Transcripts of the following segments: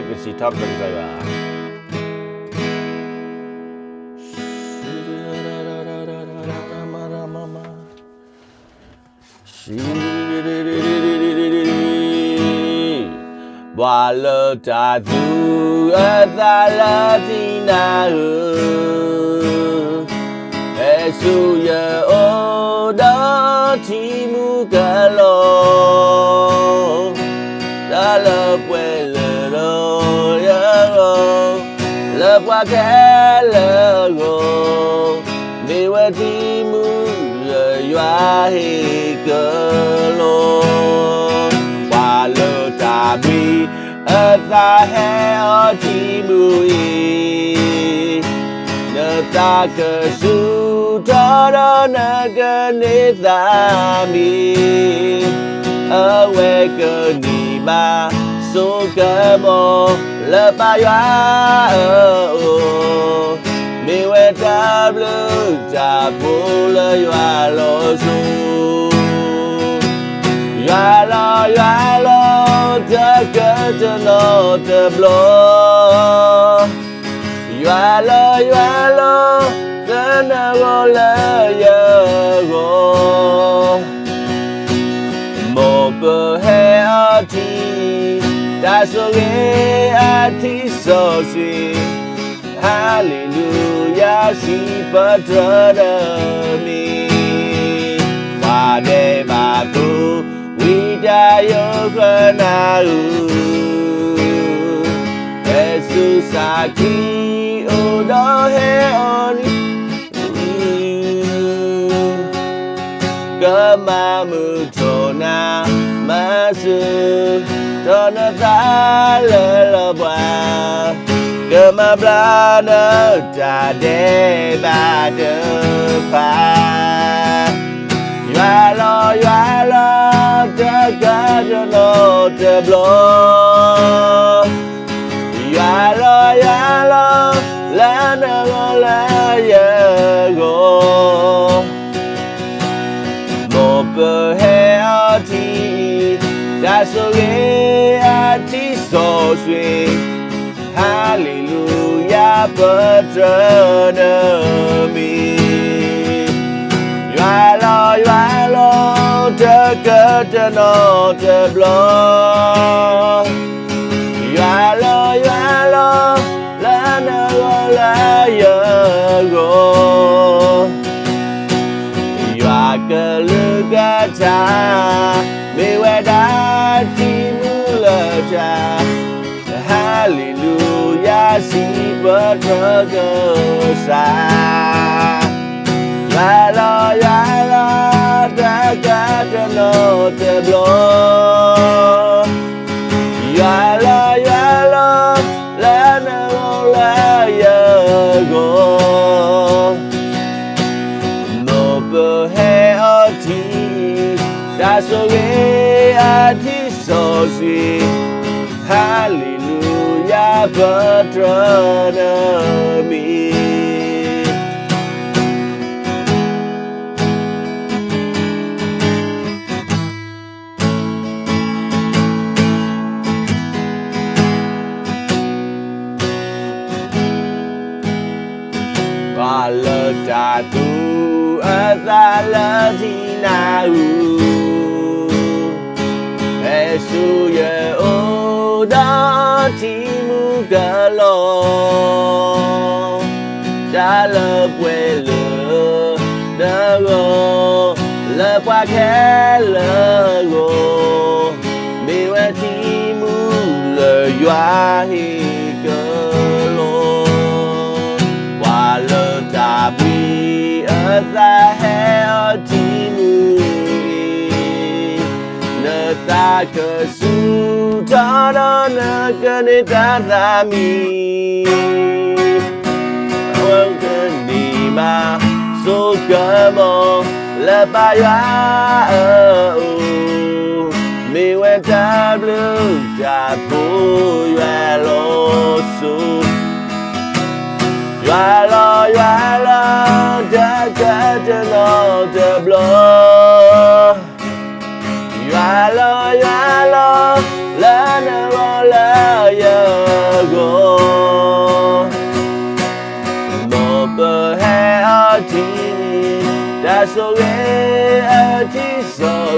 ပကစံးထီၣ်ပတြၢၤကစၢ်ယွၤ. ပှၤလၢတၢ်သူအသးလၢထံနါဧၢ, ဟဲဆူယအိၣ်ဒီးထံမူကလီၤ, တၢ်လၢပှဲၤလၢာ်ဒီးယဂီၢ်, လၢပှၤခဲလၢာ်အဂီၢ်, မ့ၢ်ဝဲထံမူလၢယွၤဟ့ၣ်ကလီၤ. ပှၤလၢတၢ်ဘှံးအသးဟဲအီထံမူအံၤ, နသးကဆူၣ်ထီၣ်ဒီးနကန့ၢ်သးမံ, အဝဲကန့ၢ်ဘၣ်ဆိကမိၣ်လၢပၢ်ယွၤအအိၣ်, မ့ၢ်ဝဲတၢ်ဘျုးတၢ်ဖှိၣ်လၢယွၤလီၤစိၤ. ယွၤလီၤ ယွၤလီၤ, တကတနီတဘျီ, ယွၤလီၤ ယွၤလီၤ, သနၢၣ်ဂီၤလၢယဂီၢ်, မိၢ်ပၢ်ဟဲအီထံ, တၢ်ဆိၣ်ဂ့ၤအထံစီဆှံ, ဟၤလ့လူယၤ စံးပတြၢၤနမံၤ, ပှၤဒဲးဘးဖိ ဝံတၢ်ယိးဃၢနၤဧၢ, ဟဲဆူစၢ်ခံအိၣ်ဒီးဟဲအီၤ, ကမၤမုာ်ထီၣ်နၤ, မၤစၢၤထီၣ်နသးလၢလီၤဘှါ, ကမၤဘျါနတၢ်ဒဲးဘးတဖၣ်, ယွၤလီၤ ယွၤလီၤ, တကတနီတဘျီ, ယွၤလီၤ ယွၤလီၤ, လၢနဂီၢ်လၢယဂီၢ်, မိၢ်ပၢ်ဟဲအီထံ, တၢ်ဆိၣ်ဂ့ၤအထံစီဆှံ, ဟၤလ့လူယၤ ပတြၢၤနမံၤ, ယွၤလီၤ ယွၤလီၤ, တကတနီတဘျီ, ယွၤလီၤ ယွၤလီၤ, လၢနဂီၢ်လၢယဂီၢ်, ယွၤကလုၢ်ကထါ, မ့ၢ်ဝဲဒၣ်ထံမူလၢထါ, ဟၤလ့လူယၤ စံးပတြၢၤကစၢ်, ယွၤလီၤ ယွၤလီၤ, တကတနီတဘျီ, ယွၤလီၤ ယွၤလီၤ, လၢနဂီၢ်လၢယဂီၢ်, မိၢ်ပၢ်ဟဲအီထံ, တၢ်ဆိၣ်ဂ့ၤအထံစီဆှံ, ဟၤလ့လူယၤ ပတြၢၤနမံၤ. ပှၤလၢတၢ်သူအသးလၢထံနါဧၢ, ဟဲဆူယအိၣ်ဒီးထံမူကလီၤ, တၢ်လၢပှဲၤလၢာ်နဂီၢ်, လၢပှၤခဲလၢာ်အဂီၢ်, မ့ၢ်ဝဲထံမူလၢယွၤဟ့ၣ်ကလီၤ. ပှၤလၢတၢ်ဘှံးအသးဟဲအီထံမူအံၤ, နသးကဆူၣ်ထီၣ်ဒီးနကန့ၢ်တၢ်သးမံ, အဝဲကန့ၢ်ဘၣ်ဆိကမိၣ်လၢပၢ်ယွၤအအိၣ်, မ့ၢ်ဝဲတၢ်ဘျုးတၢ်ဖှိၣ်ယွၤလီၤစိၤ. ယွၤလီၤ ယွၤလီၤ တကတနီတဘျီ, ယွၤလီၤ ယွၤလီၤ လၢနဂီၢ်လၢယ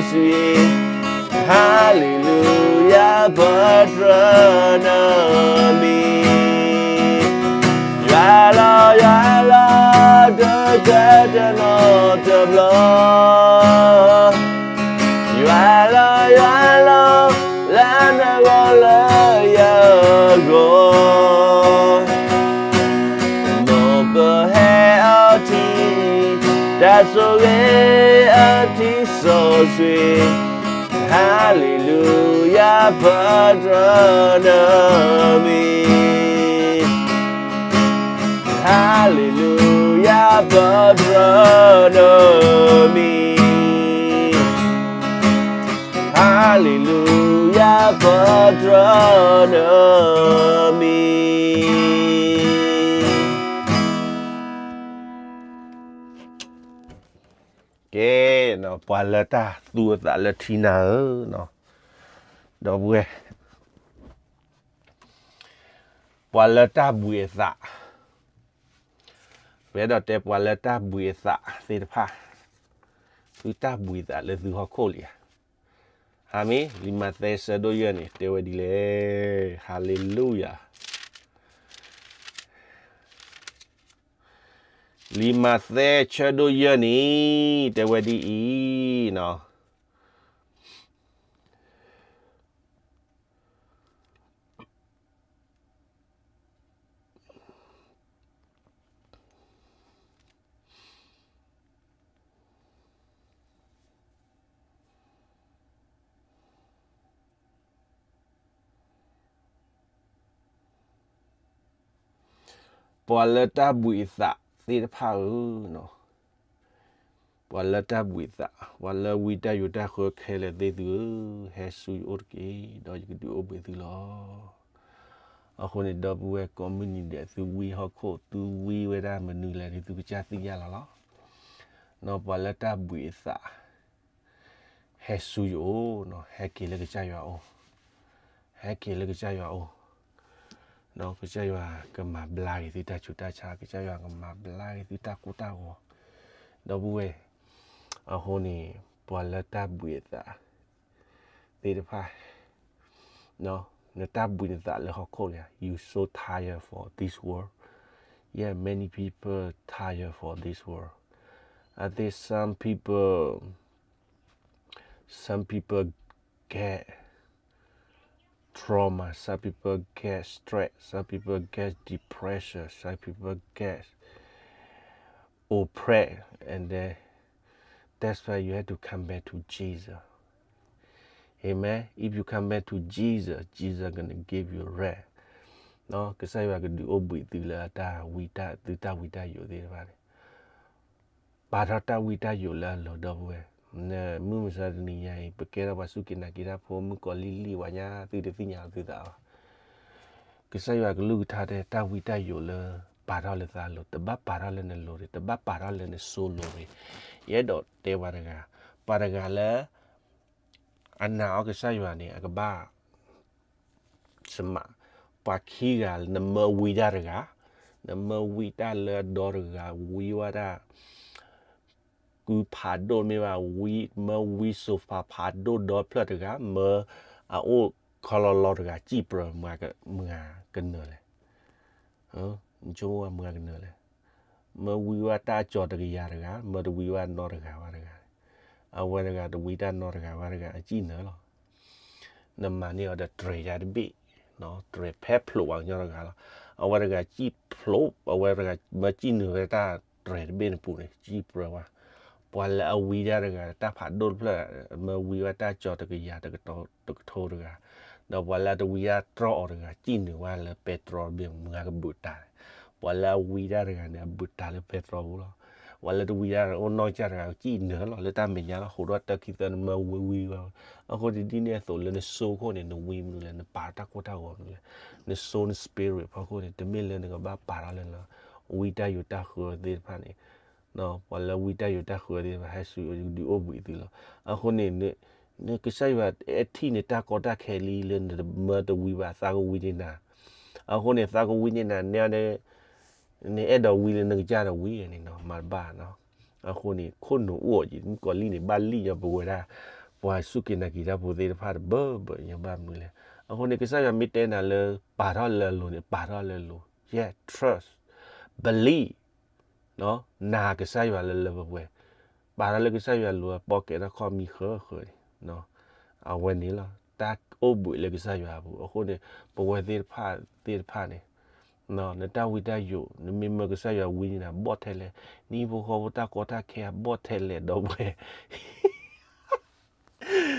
စီဆှံ, ဟါလ့လူယၤ ပတြၢၤနမံၤ, ယွၤလီၤ ယွၤလီၤ တကဲတနီၤတဘျီ, ယွၤလီၤ ယွၤလီၤ လၢနဂီၢ်လၢယဂီၢ်, မ်ပဟဲအီထံ တၢ်ဆိၣ်ဂ့ၤအထံစီဆှံ, ဟါလ့လူယၤ ပတြၢၤနမံၤ, ဟါလ့လူယၤ ပတြၢၤနမံၤ, ဟါလ့လူယၤ ပတြၢၤနမံၤ. ကဲ, ပှၤလၢတၢ်သူအသးလၢထံနၤဧၢ, ဒီပုၢ်ဝဲၢ်, ပှၤလၢတၢ်ဘှံးအသး, ပအဲၣ်ဒိးတဲပှၤလၢတၢ်ဘှံးအသးသ့ၣ်တဖၣ်, သုတၢ်ဘှံးအသးလၢသုဟီၣ်ခိၣ်လံဧါ. ဟါမ့ၢ် လံာ်မးသဲဆၢဒိၣ်ယဲၢ်န့ၣ် တဲဝဲဒ်လဲၣ်, ဟါလ့လူယၤ. လံာ်မးသဲဆၢဒိၣ်ယဲၢ်န့ၣ် တဲဝဲဒ်အံၤ, ပှၤလၢတၢ်ဘှံးအသးသ့ၣ်တဖၣ်ဧၢ, ပှၤလၢတၢ်ဘှံးအသး, ပှၤလၢဝံတၢ်ယိးတၢ်ဃၢခဲလၢာ်သ့ၣ်သုဧၢ, ဟဲဆူယအိၣ်တက့ၢ်, ဒီးယကဒုးအိၣ်ဘှံးသုလီၤ. အဃိန့ၣ် ဒီပုၢ်ဝဲၢ်ကိးမုၢ်နံၤဒဲး သုဝံဟီၣ်ခိၣ် သုဝံဝဲဒၣ်မနုၤလဲၣ်န့ၣ် သုကစၢ်သ့ၣ်ညါလီၤလီၤ. ပှၤလၢတၢ်ဘှံးအသး ဟဲဆူယအိၣ်, ဟဲက့ၤလၢကစၢ်ယွၤအိၣ်, ဟဲက့ၤလၢကစၢ်ယွၤအိၣ်, ကစၢ်ယွၤကမၤဘျါက့ၤသုတၢ်ဆူးတၢ်ဆါ, ကစၢ်ယွၤကမၤဘျါက့ၤသုတၢ်ကိၢ်တၢ်ဂီၤ, ဒီပုၢ်ဝဲၢ်. အဃိန့ၣ် ပှၤလၢတၢ်ဘှံးအသးသ့ၣ်တဖၣ်, နတၢ်ဘှံးနသးလၢဟီၣ်ခိၣ်လံဧါ, you so tired for this world. Yeah, many people tired for this world. I think some people, some people get trauma, some people get stress, some people get depression, some people get oppressed, and then that's why you have to come back to Jesus. Amen. If you come back to Jesus, Jesus gonna give you rest. ကစၢ်ယွၤကဒုးအိၣ်ဘှံးသုလၢတၢ်ဝံတၢ် သုတၢ်ဝံတၢ်ယိးသ့ၣ်တဖၣ်န့ၣ် ပာ်ထီၣ်တၢ်ဝံတၢ်ယိးလၢအလိၤ ဒီပုၢ်ဝဲၢ်. မုၢ်မဆါတနံၤညါအံၤ ပကဲထီၣ်ပှၤစူၢ်က့ၤနာ်က့ၤတၢ်ဖိ မုၣ်ကီၤလံၢ်လံၢ်ဝဲညါ သုတသ့ၣ်ညါလီၤသုသးဘၣ်. ကစၢ်ယွၤကလုၢ်ကထါတဲ တၢ်ဝံတၢ်ယိးလၢပာ်ထီၣ်လၢသးလိၤ တဘၣ်ပာ်ထီၣ်လၢနလိၤတဂ့ၤ, တဘၣ်ပာ်ထီၣ်လၢနစိၤလိၤတဂ့ၤ. ယအဲၣ်ဒိးတဲပှၤတဂၤ, ပှၤတဂၤလၢ အနာ်အီၤကစၢ်ယွၤန့ၣ် အကဘၣ် စမး ပှၤခံဂၤ နမၢဝံတၢ်တဂၤ, နမၢဝံတၢ်လၢအဒီတဂၤ, ဝံဝဲဒၣ် ကုဖးဒိၣ်မ့ၢ်ဘၣ်, မၢဝံစိၤဖးဖးဒိၣ်ဒီဖျၢၣ်တဂၤ, မၢအအိၣ်ခီလီလီတဂၤ, စံၣ်ပြၢမၤကနၢၤလဲၣ်. နဆိကမိၣ်မၤကနၢၤလဲၣ်. မၢဝံဝဲတၢ်ကၠီၤတကယၤတဂၤ, မၢတဝံဝဲနီတဂၤဘၣ်တဂၤ, အဝဲတဂၤတဝံတၢ်နီတဂၤဘၣ်တဂၤ အစံၣ်နၢၤလီၤ. နမၤန့ၢ်အီၤဒီးတြဲၤယါတဘ့ၣ်, တြဲၤဖဲဖျိးပှၤကညီတဂၤလီၤ. အဝဲတဂၤစံၣ်ဖျိး, အဝဲတဂၤမၢစံၣ်နၢၤဝဲတၢ်တြဲၤတဘ့ၣ်န့ၣ်ပူၤန့ၣ် စံၣ်ပြၢဝဲ. ပှၤလၢအဝံတၢ်တဂၤ တၢ်ဖးဒိၣ်တဖျၢၣ်, မၢဝံဝဲတၢ်ကၠီၤတကယၤတကထိတဂၤ, ဒီးပှၤလၢအတဝံတၢ်တြီအီၤတဂၤ စံၣ်နၢၤဝဲလၢပဲတြီတဘ့ၣ် မုၢ်ဂၤကဘုးတၢ်န့ၣ်, ပှၤလၢအဝံတၢ်တဂၤန့ၣ် အဘုးတၢ်လၢပဲတြီပူၤလီၤ. ပှၤလၢတဝံတၢ်အိၣ်နီၢ်ကစၢ်တဂၤ စံၣ်နၢၤလီၤလၢတၢ်မဲာ်ညါလီၤ. ဃိးဒီးတၢ်ခံသၢ နမၢဝံဝံဝဲ, အဃိန့ၣ်ဒ်န့ၣ်အသိးလၢနစိခိၣ်န့ၣ် နဝံမနုၤလဲၣ်, နပာ်တၢ်ကိၢ်တၢ်ဂီၤမနုၤလဲၣ်, နစိ န spirit ဖီခိၣ်န့ၣ် တမ့ၢ်လၢနကဘၣ်ပာ်ထီၣ်လၢန ဝံတၢ်ယိးတၢ်ဃၢသ့ၣ်တဖၣ်န့ၣ်, ပှၤလၢဝံတၢ်ယိးတၢ်ဃၢသ့ၣ်တဖၣ် ဟဲဆူယကဒုးအိၣ်ဘှံးသုလီၤ. အဃိန့ၣ် နကစၢ်ယွၤအဲၣ်ထံၣ်နတၢ်ကီတၢ်ခဲလံလၢနမၢတဝံဘၣ်သးကဝံၤန့ၢ်နၤ, အဃိန့ၣ် သးကဝံၤန့ၢ်နၤန့ၣ် နအဲၣ်ဒိးဝံလၢနကစၢ်တဝံန့ၣ်နီၤ မၤတဘၣ်နီၤ. အဃိန့ၣ် ခိၣ်နူာ်အိၣ်အီၤက့ၤ မုၣ်ကီၤလံၢ်န့ၣ် ဘၣ်လံၣ်ညီပဝဲဒၣ် ပှၤစူၢ်က့ၤနာ်က့ၤတၢ်ဖိသ့ၣ်တဖၣ်တဘၢဘၢညီဘၣ်မနုၤလဲၣ်. အဃိန့ၣ် ကစၢ်ယွၤမ့ၢ်တဲနၤလၢ ပာ်ထီၣ်လၢအလိၤန့ၣ် ပာ်ထီၣ်လၢအလိၤ, yes, trust, believe, နာ်ကစၢ်ယွၤလၢလၢပှဲၤပှဲၤ, ပာ်ထီၣ်လၢကစၢ်ယွၤလိၤ ပီၣ်ကဲထီၣ်ခီၣ်မံဃၢၤဃၢၤန့ၣ်, အဝဲန့ၣ်လီၤ တၢ်အိၣ်ဘှံးလၢကစၢ်ယွၤအပူၤ. အဃိန့ၣ် ပဝဲသ့ၣ်တဖၣ်သ့ၣ်တဖၣ်န့ၣ် နတၢ်ဝံတၢ်ယိး နမ့ၢ်မၢကစၢ်ယွၤဝံန့ၣ် ဘီၣ်ထဲလဲၣ်, နဟံၣ်ဖိဃီဖိတၢ်ကီတၢ်ခဲအဘီၣ်ထဲလဲၣ် ဒီပုၢ်ဝဲၢ်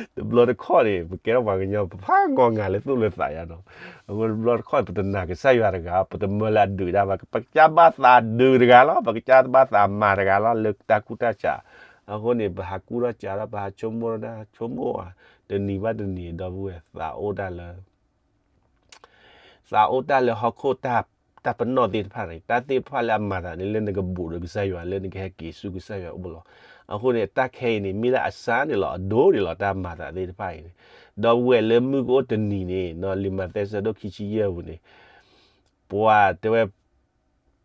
တဘျီတခီၣ်န့ၣ် ပကဲထီၣ်ပှၤကညီ ပဖးဂီၤငၤလၢသူၣ်လၢသးယါနီၤ. အဃိတဘျီတခီၣ်န့ၣ် ပတနာ်ကစၢ်ယွၤတဂၤ, ပတမၢလၢအဒုးဒၣ်ဘၣ်, ပကစၢ်ဘၣ်သးဒုးတဂၤလီၤ, ပကစၢ်ဘၣ်သးမၤတဂၤလီၤ လၢတၢ်ကူၣ်တၢ်စး. အဃိန့ၣ် ပဟးကူၣ်ထီၣ်စးထီၣ် ပဟးဆိကမိၣ်တၢ်ဆိကမိၣ်ဧါ, တနံၤဘၣ်တနံၤ ဒီပုၢ်ဝဲၢ် သးအိၣ်တၢ်လၢ သးအိၣ်တၢ်လၢဟီၣ်ခိၣ်တၢ်ပနီၣ်သ့ၣ်တဖၣ်န့ၣ်, တၢ်သ့ၣ်တဖၣ်လၢအမၤသးန့ၣ် လၢနကဘူးဒီးကစၢ်ယွၤ လၢနကဟဲက့ၤဆူကစၢ်ယွၤအိၣ်လီၤ. အဃိန့ၣ် တၢ်ခဲအံၤန့ၣ် မ့ၢ်ဒၣ်အစၢ်န့ၣ်လီၤ, အဒိန့ၣ်လီၤ တၢ်မၤသးသ့ၣ်တဖၣ်အံၤန့ၣ်. ဒီပုၢ်ဝဲၢ် လၢမုၢ်ကအိၣ်တနံၤန့ၣ် လံာ်မးသဲဆၢဒိၣ်ခံဆံယဲၢ်ပူၤန့ၣ် ပှၤတဲဝဲ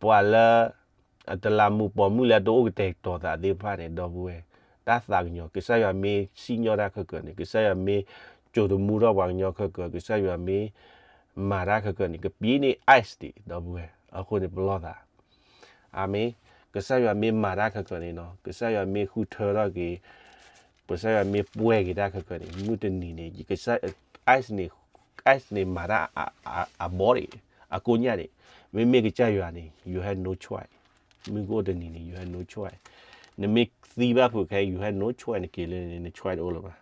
ပှၤလၢ အတလးမူးပိာ်မုၣ်လၢအတအိၣ်ကတဲာ်ကတီၤသးသ့ၣ်တဖၣ်န့ၣ် ဒီပုၢ်ဝဲၢ်, တၢ်သးကညီၤ ကစၢ်ယွၤမ့ၢ်စံၣ်ညီၣ်တၢ်ခဲကၢၤန့ၣ်, ကစၢ်ယွၤမ့ၢ်စိာ်သမူထီၣ်ပှၤကညီခဲကၢၤ, ကစၢ်ယွၤမ့ၢ်မၤတၢ်ခဲကၢၤန့ၣ် ကပံၤန့ၢ် ice ဒံး ဒီပုၢ်ဝဲၢ်, အဃိန့ၣ်ပလီၢ်သး အၤမ့ၣ်. ကစၢ်ယွၤမ့ၢ်မၤတၢ်ခဲကၢၤန့ၣ်နီၤ, ကစၢ်ယွၤမ့ၢ်ဃုထၢထီၣ်က့ၤ, ကစၢ်ယွၤမ့ၢ်ပှဲၤက့ၤတၢ်ခဲကၢၤန့ၣ် မုၢ်တနံၤန့ၣ် ice န့ၣ်, ice န့ၣ်မၤတၢ်အဘီဒံး, အကိညၣ်ဒံး, မ့မ့ၢ်ကစၢ်ယွၤန့ၣ် you have no choice, မုၢ်ကအိၣ်တနံၤန့ၣ် you have no choice, နမ့ၢ်သံဘၣ်ဖုးခဲအံၤ you have no choice နက့ၤလၢန့ၣ် န choice တအိၣ်လၢၤဘၣ်.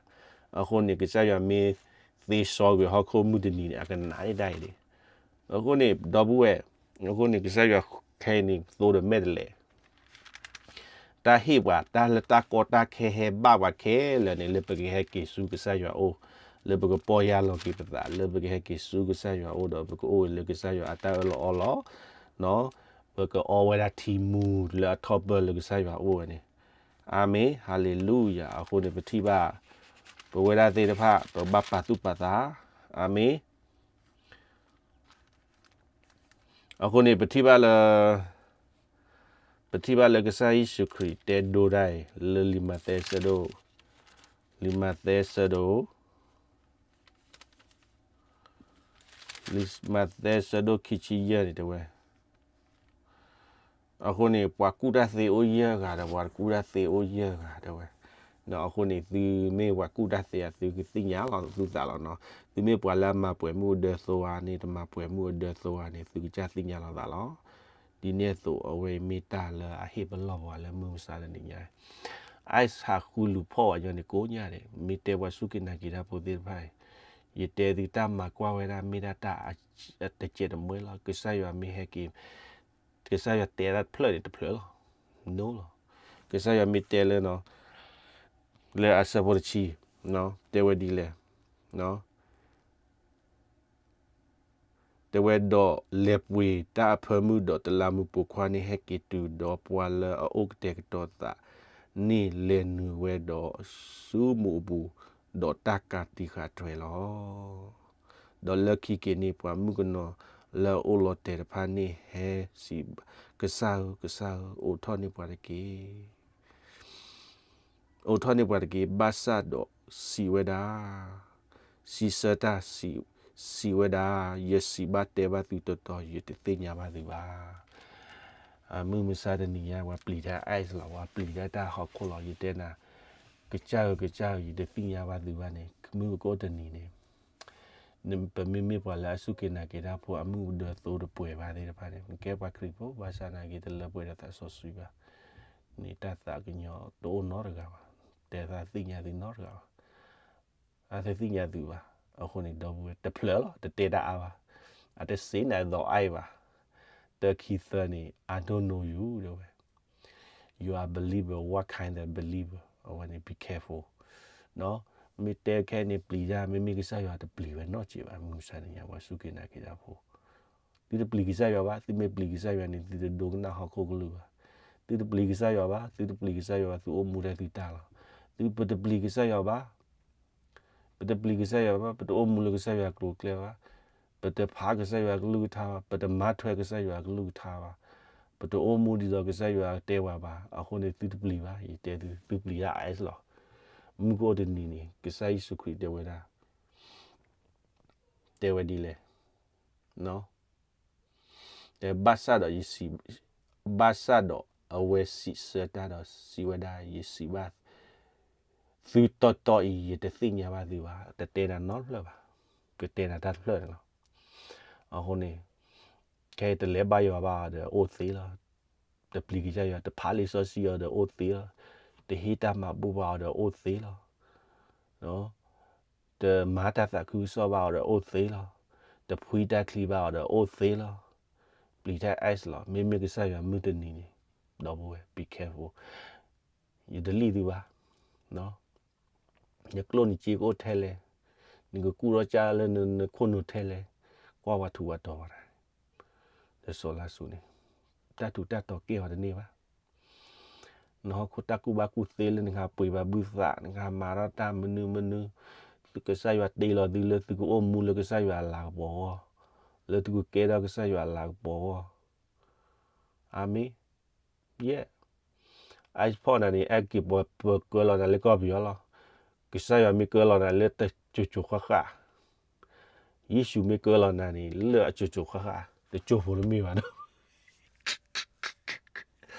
အဃိန့ၣ် ကစၢ်ယွၤမ့ၢ်သ့စီကွံာ်ဟီၣ်ခိၣ်မုၢ်တနံၤန့ၣ် အကနးန့ၢ်တၢ်အံၤဒံး. အဃိန့ၣ် ဒီပုၢ်ဝဲၢ်, အဃိန့ၣ် ကစၢ်ယွၤခဲအံၤန့ၣ် သိဒီးမဲာ်တဲးလဲး တၢ်ဟ့ၣ်ပှၤ တၢ်လၢတၢ်ကီတၢ်ခဲဟဲဘၣ်ပှၤခဲလၢာ်န့ၣ် လၢပကဟဲက့ၤဆူကစၢ်ယွၤအိၣ်, လၢပကပီၢ်ယၢ်လီၤက့ၤပသး, လၢပကဟဲက့ၤဆူကစၢ်ယွၤအိၣ်ဒီး ပကအိၣ်လၢကစၢ်ယွၤအတၢ်အၢၣ်လီၤအီလီၤ, ပကအီဝဲဒၣ်ထံမူလၢအထီၣ်ပၢၢ်လၢကစၢ်ယွၤအိၣ်ဝဲန့ၣ်. အၤမ့ၣ်, ဟၤလ့လူယၤ. အဃိန့ၣ် ပထံၣ်ဘၣ် ပဝဲဒၣ်သ့ၣ်တဖၣ် ပဘၣ်ပာ်သူၣ်ပာ်သး, အၤမ့ၣ်. အဃိန့ၣ် ပထံၣ်ဘၣ်လၢ ပထံၣ်ဘၣ်လၢကစၢ်ယ့ၣ်ၡူးခရံာ်တဲဒိတၢ်အံၤ လၢလံာ်မးသဲဆၢဒိၣ်, လံာ်မးသဲဆၢဒိၣ်, လံာ်မးသဲဆၢဒိၣ်ခံဆံယဲၢ်န့ၣ်တဲဝဲ အဃိန့ၣ် ပှၤကူၣ်တၢ်သ့အိၣ်ယဲၢ်ဂၤဒီး ပှၤတကူၣ်တၢ်သ့အိၣ်ယဲၢ်ဂၤတဲဝဲ. ဒီးအဃိန့ၣ် သုမ့ၢ်ပှၤကူၣ်တၢ်သ့ဧါ သုကသ့ၣ်ညါလီၤသုသးလီၤနီၤ. သုမ့ၢ်ပှၤလၢအမၤပှဲၤမုၢ်အဒၢသိဧါန့ၣ် တမၤပှဲၤမုၢ်အဒၢသိဧါန့ၣ် သုကစၢ်သ့ၣ်ညါလီၤသးလီၤ. ဒ်န့ၣ်အသိး အဝဲအံၤမ့ၢ်တၢ်လၢအဟ့ၣ်ပလီၢ်ပှၤလၢမုၢ်မဆါတနံၤညါ ice ဟးဃုလူၤဖီၣ်ဝဲညီန့ၣ်ကိးညါန့ၣ် မ့ၢ်တဲပှၤစူၢ်က့ၤနာ်က့ၤတၢ်ဖိသ့ၣ်တဖၣ်အံၤ, ယတဲသုတၢ်မၤကွၢ်ဝဲဒၣ် မ့ၢ်ဒၣ်တၢ်တစဲးတမှဲလီၤ. ကစၢ်ယွၤမ့ၢ်ဟဲက့ၤ, ကစၢ်ယွၤတဲဒၣ်တဖျၢၣ်န့ၣ် တဖျၢၣ်လီၤ. No လီၤ. ကစၢ်ယွၤမ့ၢ်တဲလၢ လၢအဆၢဖိတဆံ တဲဝဲဒ်လဲၣ် တဲဝဲဒီး လဲၤပှ့ၤတၢ်အဖၢမုၢ်ဒီး တလးမူးပိာ်ခွါန့ၣ် ဟဲက့ၤတုၤဒီးပှၤလၢအအိၣ်ကတဲာ်ကတီၤသးန့ၣ် လဲၤနုာ်ဝဲဒီးဆူမူးအပူၤ, ဒီးတၢ်ကးတံာ်ဃာ်တြဲၤလီၤ. ဒီးလၢခံက့ၤန့ၣ် ပှၤမုၣ်ကနီၤလၢအအိၣ်လီၤတဲာ်တဖၣ်န့ၣ် ဟဲစံး, ကစၢ်ဧၢ, ကစၢ်ဧၢ, အိးထီၣ်န့ၢ်ပှၤတက့ၢ်. အိးထီၣ်န့ၢ်ပှၤတက့ၢ်. ဘၣ်ဆၣ်ဒီးစံးဝဲဒၣ်, စံးဆၢတၢ်, စံးဝဲဒၣ်, ယစံးဘၣ်တဲဘၣ်သုတီတီ, ယတသ့ၣ်ညါဘၣ်သုဘၣ်. မုၢ်မဆါတနံၤညါ ပှၤပျံၤတၢ် ice လီၤ, ပှၤပျံၤတၢ်တၢ်ဟီၣ်ခိၣ်လီၤ. ယတဲနၤ, ကစၢ်ဧၢ, ကစၢ်ဧၢ, ယတသ့ၣ်ညါဘၣ်သုဘၣ်န့ၣ် မုၢ်ကအိၣ်တနံၤန့ၣ် ပမ့မ့ၢ်ပှၤလၢအစူၢ်က့ၤနာ်က့ၤတၢ်ဖိ အမုၢ်အဒၢသိတပှဲၤဘၣ်သ့ၣ်တဖၣ်န့ၣ် နကဲပှၤခရံာ်ဖိ ဘၣ်ဆၣ်နာ်က့ၤ တလၢပှဲၤဒီးသးစီဆှံဘၣ်န့ၣ် တၢ်သးကညီၤတအိၣ်နီတဂၤဘၣ်. တဲသးသ့ၣ်ညါသုနီတဂၤဘၣ်. အတသ့ၣ်ညါသုဘၣ်. အဃိန့ၣ် ဒီပုၢ်ဝဲၢ် တဖျၢၣ်လီၤ, တတဲတၢ်အါဘၣ်. အတစ့နၤဒီးအါဘၣ်. တခံသၢန့ၣ် I don't know you တဲဝဲ You are believer, what kind of believer? အဝဲန့ၣ် be careful. မ့ၢ်တဲခဲန့ၣ်ပျံၤတၢ်, မ့မ့ၢ်ကစၢ်ယွၤတပျံၤဝဲနီတစဲးဘၣ်, မုၢ်မဆါတနံၤညါ ပှၤစူၢ်က့ၤနာ်က့ၤတၢ်ဖိ. သုတပျံၤကစၢ်ယွၤဘၣ်, သုမ့ၢ်ပျံၤကစၢ်ယွၤန့ၣ် သုတဒိကနၣ်ဟီၣ်ခိၣ်ကလုၢ်ဘၣ်. သုတပျံၤကစၢ်ယွၤဘၣ်, သုတပျံၤကစၢ်ယွၤဘၣ်, သုအိၣ်မူထဲသုတၢ်လီၤ. သုပတပျံၤကစၢ်ယွၤဘၣ်. ပတပျံၤကစၢ်ယွၤဘၣ်, ပတအိၣ်မူလၢကစၢ်ယွၤအကျိၤအကျဲဘၣ်, ပတဖးကစၢ်ယွၤအကလုၢ်ကထါဘၣ်, ပတမၤထွဲကစၢ်ယွၤအကလုၢ်ကထါဘၣ်, ပတအိၣ်မူဒ်သိးကစၢ်ယွၤတဲဝဲဘၣ်, အဃိန့ၣ်သုတပျံၤဘၣ်, ယတဲသု, သုပျံၤတၢ် ice လီၤ. မုၢ်ကအိၣ်တနံၤန့ၣ် ကစၢ်ယ့ၣ်ၡူးခရံာ်တဲဝဲဒၣ်, တဲဝဲဒ်လဲၣ်, တဲဘၣ်ဆၣ်ဒီးယစံး, ဘၣ်ဆၣ်ဒီးအဝဲစံးဆၢတၢ်ဒီးစံးဝဲဒၣ် ယစံးဘၣ်သုတီတီအံၤ ယတသ့ၣ်ညါဘၣ်သုဘၣ်, တတဲနၤနီတဖျၢၣ်ဘၣ်, ကတဲနၤတၢ်တဖျၢၣ်န့ၣ်လီၤ. အဃိန့ၣ် ခဲအံၤတလဲၤဘါယွၤဘၣ်အီၤဒီးအိၣ်သ့လီၤ. တပျံၤကစၢ်ယွၤ တဖးလံာ်စီဆှံအီၤဒီးအိၣ်သ့လီၤ. တဟ့ၣ်တၢ်မၤဘူၣ်ဘၣ်အီၤဒီးအိၣ်သ့လီၤ. တမၤတၢ်သးခုကစီၣ်ဘၣ်အီၤဒီးအိၣ်သ့လီၤ. တဖှံတၢ်ချံဘၣ်အီၤဒီးအိၣ်သ့လီၤ. ပျံၤတၢ် X လီၤ. မ့မ့ၢ်ကစၢ်ယွၤမုၢ်တနံၤန့ၣ်, ဒီပုၢ်ဝဲၢ် be careful, ယတလံၣ်သုဘၣ်. နကျိၣ်နစ့ကအိၣ်ထဲလဲၣ်, နကကူၣ်ထီၣ်ကၢလၢနခိၣ်နူာ်ထဲလဲၣ်, ကွၢ်ပှၤထူးပှၤတီၤဘၣ်နၤ, လၢစီၤလါစရူးန့ၣ်, တၢ်ထူးတၢ်တီၤကဲထီၣ်တန့ၢ်ဘၣ်. နဟီၣ်ခိၣ်တၢ်ကူၣ်ဘၣ်ကူၣ်သ့လၢ နကပှ့ၤဘၣ်ဘုသး, နကမၤထီၣ်တၢ်မနုၤမနုၤ, ကစၢ်ယွၤတ့လီၤသုလၢသုကအိၣ်မူလၢကစၢ်ယွၤအလၤကပီၤအဂီၢ်, လၢသုကကဲထီၣ်ကစၢ်ယွၤအလၤကပီၤအဂီၢ်. အၤမ့ၣ်. ယဲၢ်, အဖီၣ်နၤန့ၣ် အဲၣ်က့ၤပှၤပကၢလီၤနၤလၢကီၢ်ပယီၤလီၤ. ကစၢ်ယွၤမ့ၢ်ကၢလီၤနၤလၢတစိၤစိၤဃၣ်ဃၣ်, ယ့ၣ်ၡူးမ့ၢ်ကၢလီၤနၤန့ၣ် လၢအစိၤစိၤဃၣ်ဃၣ်, တစိၤဖိတမ့ၢ်ဘၣ်ဒီး